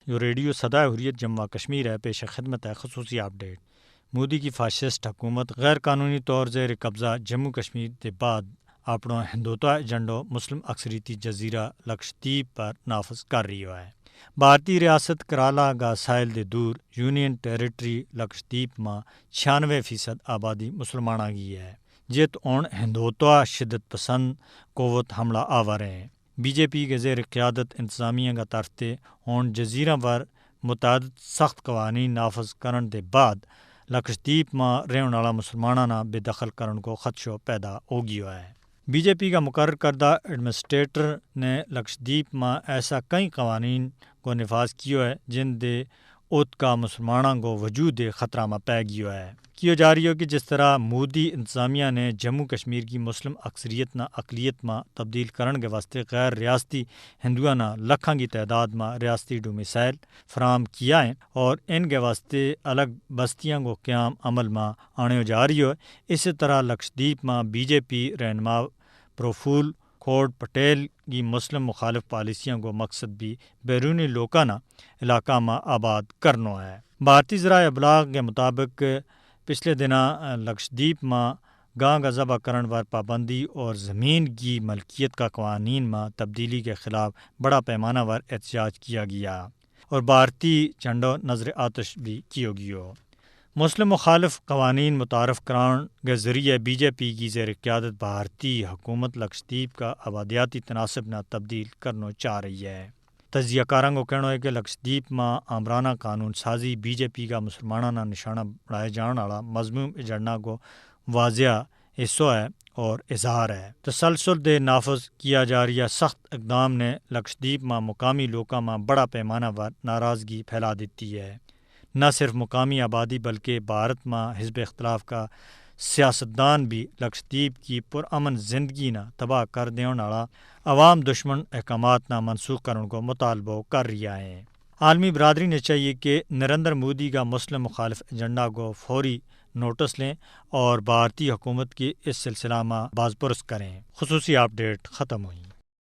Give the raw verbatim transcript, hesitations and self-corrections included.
یوہ ریڈیو سدا حریت جموں و کشمیر ہے، پیش خدمت ہے خصوصی اپ ڈیٹ۔ مودی کی فاشسٹ حکومت غیر قانونی طور زیر قبضہ جموں و کشمیر دے بعد اپنو ہندوتوا ایجنڈو مسلم اکثریتی جزیرہ لکشدیپ پر نافذ کر رہی ہوا ہے۔ بھارتی ریاست کرالا کا ساحل دے دور یونین ٹیریٹری لکشدیپ ما چھیانوے فیصد آبادی مسلماناں کی ہے، جت ہن ہندوتوا شدت پسند قوت حملہ آور ہیں۔ بی جے پی کے زیر قیادت انتظامیہ کا طرف تے ہن جزیراں پر متعدد سخت قوانین نافذ کرن دے بعد لکشدیپ ما رہن والا مسلماناں نا بے دخل کرن کو خدشو پیدا ہو گیو ہے۔ بی جے پی کا مقرر کردہ ایڈمنسٹریٹر نے لکشدیپ ما ایسا کئی قوانین کو نفاذ کیو ہے جن دے ات کا مسلماناں کو وجود خطرہ ما پے گیو ہے۔ کیو جا رہی ہو کہ جس طرح مودی انتظامیہ نے جموں کشمیر کی مسلم اکثریت نا اقلیت ما تبدیل کرن کے واسطے غیر ریاستی ہندوؤں نا لکھاں کی تعداد ما ریاستی ڈومیسائل فراہم کیا ہیں اور ان کے واسطے الگ بستیاں کو قیام عمل ما آنیو جا رہی ہو، اسی طرح لکشدیپ ما بی جے پی رہنما پروفول کھوڑ پٹیل کی مسلم مخالف پالیسیاں کو مقصد بھی بیرونی لوکاں نا علاقہ ما آباد کرنو ہے۔ بھارتی ذرائع ابلاغ کے مطابق پچھلے دناں لکشدیپ ما گاں کا ذبح کرن پر پابندی اور زمین کی ملکیت کا قوانین ما تبدیلی کے خلاف بڑا پیمانہ پر احتجاج کیا گیا اور بھارتی جھنڈو نظر آتش بھی کیو گیو۔ مسلم مخالف قوانین متعارف کران کے ذریعے بی جے پی کی زیر قیادت بھارتی حکومت لکشدیپ کا آبادیاتی تناسب نا تبدیل کرنو چاہ رہی ہے۔ تجزیہ کاراں کو کہنو ہے کہ لکشدیپ ما آمرانہ قانون سازی بی جے پی کا مسلماناں نا نشانہ بنائے جان والا مضموم ایجنڈا کو واضح حصو ہے اور اظہار ہے۔ تسلسل دے نافذ کیا جا رہی ہے سخت اقدام نے لکشدیپ ما مقامی لوکاں ما بڑا پیمانہ پر ناراضگی پھیلا دیتی ہے۔ نہ صرف مقامی آبادی بلکہ بھارت ما حزب اختلاف کا سیاستدان بھی لکشدیپ کی پرامن زندگی نا تباہ کر دیون آڑا عوام دشمن احکامات نا منسوخ کرن کو مطالبو کر رہیا ہیں۔ عالمی برادری نے چاہیے کہ نریندر مودی کا مسلم مخالف ایجنڈا کو فوری نوٹس لیں اور بھارتی حکومت کی اس سلسلہ ما باز پرس کریں۔ خصوصی اپ ڈیٹ ختم ہوئی۔